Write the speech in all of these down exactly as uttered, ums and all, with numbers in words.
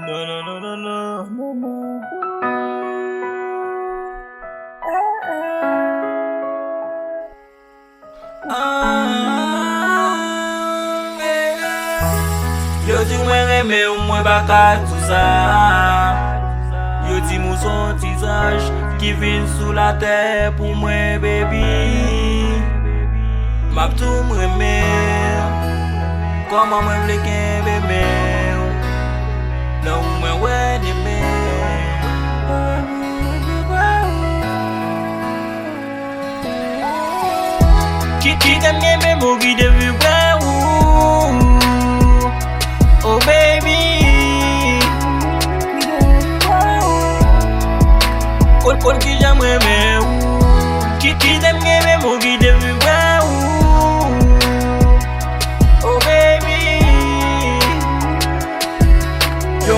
Non, non, non, non, non, non, non. Ah, ah, baby. Yo di mwen renmen w, mwen pa ka di w sa. Yo di m ou se yon ti zanj ki vin sou latè pou mwen, baby. M ap di w m renmen w. Kòman mwen vle kenbe men w? Nan ou mwen wè demen. Ki-, kite m kenbe men w, kite m viv prè ou. Oh baby. Konn, konn kijan m renmen ou. Ki-, kite m kenbe men w, kite m viv prè ou. Oh baby. Yo,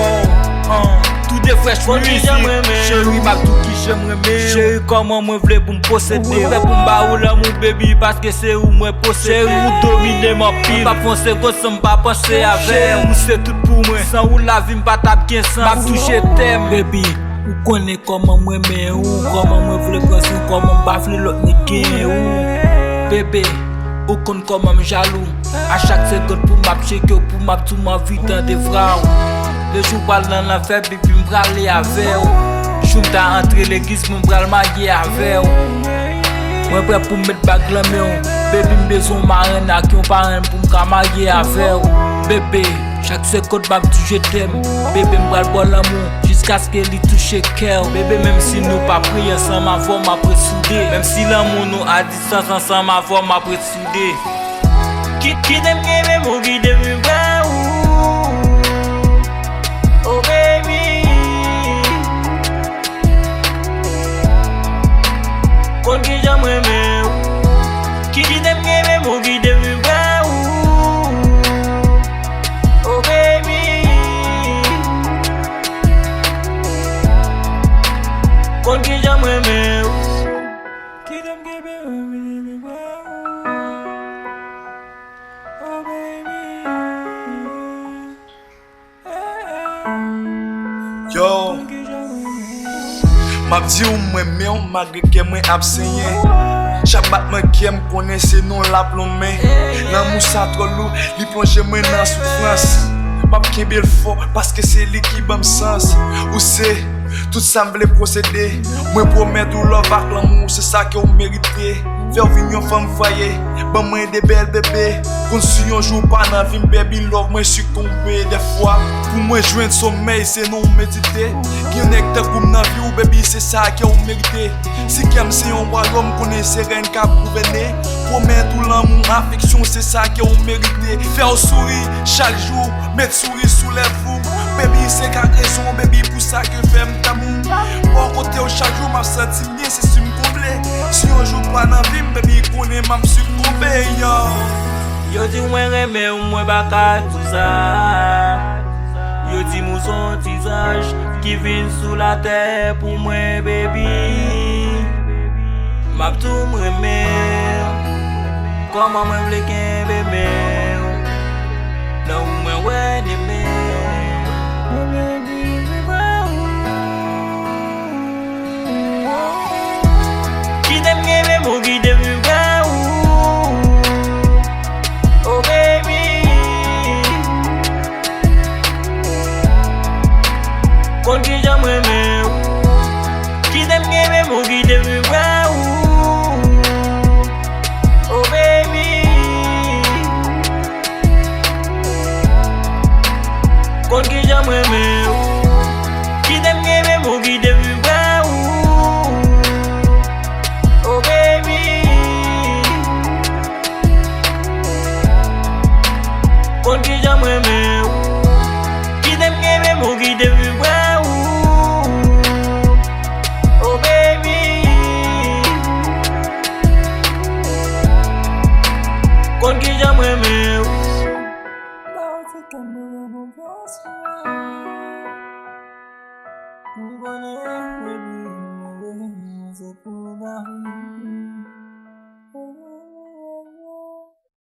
uh, tou de fresh music. Cheri, m ap di w kijan m renmen w. Cheri, kòman mwen vle pou m posede w. Mwen prè pou m ba ou lanmou, baby, paske se ou mwen posede. Cheri, ou domine m anpil. M p ap fè yon segonn san m pa panse avè w. Cheri, ou se tout pou mwen. San ou lavi m pa t ap gen sans. M ap di w je t'aime. Baby, ou konnen kòman mwen renmen ou, kòman mwen vle pran swen w, kòman m pa vle lòt nèg genyen ou. Bebe, ou konn kòman m jalou. A chak segonn pou m ap tcheke w, pou m ap di w m anvi tande vra w. Le jou pral nan lanfè, baby, m prale avè w. Jou m ta antre legliz, mwen pral marye avè w. Mwen prè pou m met bag lan men w. Baby, m bezwen w marenn ak yon parenn pou m ka marye avè w. Bebe, chak segonn m ap di w je t'aime. Bebe, m pral ba w lanmou jiskaske li touche kè w. Bebe, menm si nou pa priye ansanm, avè w m ap ret soude. Menm si lanmou nou a distans, ansanm avè w m ap ret soude. Ki-, kite m kenbe men w, kite m viv prè ou. Oh baby. Konn kijan m renmen ou. Ki-, kite m kenbe men w, kite m viv prè ou. Oh baby. Konn kijan m renmen ou. Kite m kenbe men w, kite m viv prè ou. Oh baby. Yo, m ap di w mwen renmen w malgre kè mwen ap senyen. Chak batman kè m konnen se non l ap lonmen. Lanmou sa twò lou, li plonje mwen nan soufrans. M ap kenbe l fò paske se li ki ban m sans. Ou se tout sa m vle posede. Mwen pwomèt ou love ak lanmou, se sa ke w merite. Fè w vin yon fanm fwaye, ban mwen de bèl bebe. Konn si yon jou w pa nan vi m, baby love mwen sikonbe. Dèfwa, pou mwen jwenn somèy, se non w medite. Gen nèg tankou m nan vi w, baby, se sa ke w merite. Si kè m se yon wayòm, konnen se rèn k ap gouvène. Pwomèt ou lanmou, afeksyon, se sa ke w merite. Fè w souri chak jou, met souri sou lèv ou. Baby, se ka rezon, baby, pou sa ke fè m tanm ou. Bò kote w chak jou, m ap santi m byen, se si m konble. Si yon jou w pa nan vi m, baby, konnen m ap sikonbe, yo. Yo di w mwen renmen w, mwen pa ka di w sa. Yo di m ou se yon ti zanj ki vin sou latè pou mwen, baby. M ap di w m renmen w. Kòman mwen vle kenbe men w? Nan ou mwen wè demen. Kite m kenbe men w, kite m viv prè ou. Oh baby. Konn kijan m renmen w. Kite m kenbe men w, kite m viv prè ou. Oh baby. Konn kijan m renmen w. Kite m kenbe men w, kite m viv prè ou. Oh baby. Konn kijan m renmen w. Kite m kenbe men w, kite m viv prè ou. Oh baby. Konn kijan m renmen w.